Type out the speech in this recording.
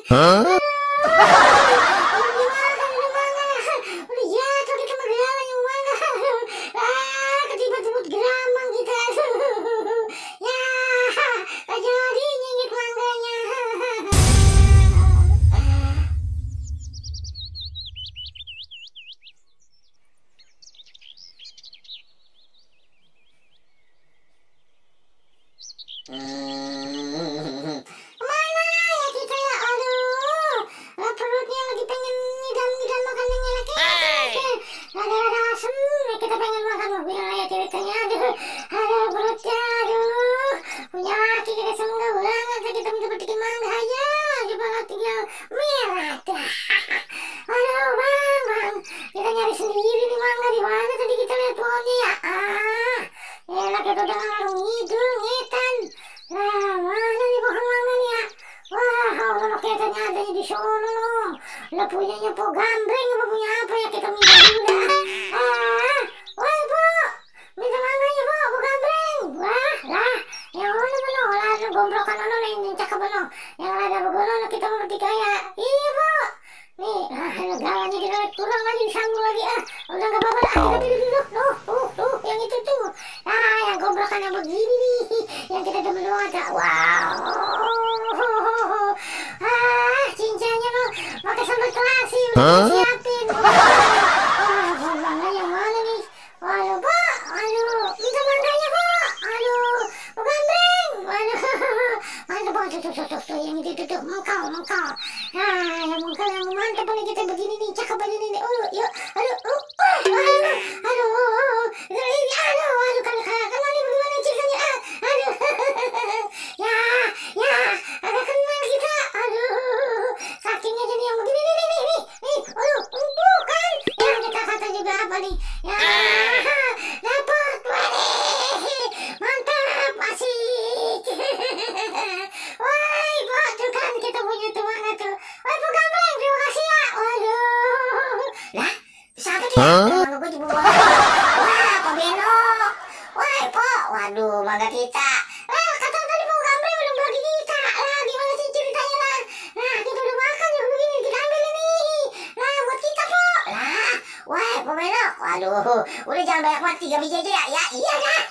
Hah? Udah jatuh kita menggalang yang mana? Ketibut-tibut geramang kita. Ya, tak jadi nyengit mangganya. Mana ya kita ya? Aduh, perutnya lagi pengen ngidam-ngidam makan yang enak-enak. Ada asem, kita pengen makan mobil ya ceritanya. Aduh, perutnya, aduh. Punya laki kita semoga banget kita minta petikin mangga aja. Coba tinggal merah. Aduh, bang. Kita nyari sendiri nih mangga di mana tadi kita lihat pohonnya ya. Enak kita udah ngalung ngidul, ngetan. Nah, mana nih pohon mangga nih ya? Wah, kalau kelihatannya adanya di sono loh. Lah punyanya po gambreng apa punya apa ya kita minta dulu dah. Wah po, minta mangganya po gambreng. Wah, lah, yang mana beno? Lah, gombrokan ono yang cakep beno. Yang ada begono kita mau petik kaya. Iya po. Nih, galanya kita kurang lagi disambung lagi Udah nggak apa-apa dah, kita pilih dulu. Tuh, yang itu tuh. Yang gombrokan yang begini nih, yang kita demen banget. Wow. Cincanya lo pakai sambal terasi udah siapin. Wah, mangga yang mana nih? Waduh, Pak. Aduh, minta mangganya, Pak. Aduh, gambreng. Waduh. Mantap banget tuh yang itu tuh mengkal. Yang mengkal yang mantap nih kita begini nih, cakep aja nih. Yuk. Aduh, kan ini bagaimana ceritanya? Aduh. Ya, agak kenal kita. Aduh, sakingnya jadi yang begini nih. Aduh, empuk kan? Ya, kita kata juga apa nih? Ya, dapat, mantap, asik. Wah, Pak, tuh kan kita punya tuh mangga tuh. Wah, Pak Gambreng, terima kasih ya. Waduh, lah, bisa apa dia? Mangga gue dibawa. Wah, Pak Beno. Wah, Pak, waduh, mangga kita. Kata tadi Pak Gambreng udah bagi kita. Gimana sih ceritanya lah? Nah, kita udah makan ya begini, kita ambil ini. Nah, buat kita, Pak. Lah, wah, Pak Beno. Waduh, udah jangan banyak banget, 3 biji aja ya. Ya, iya dah.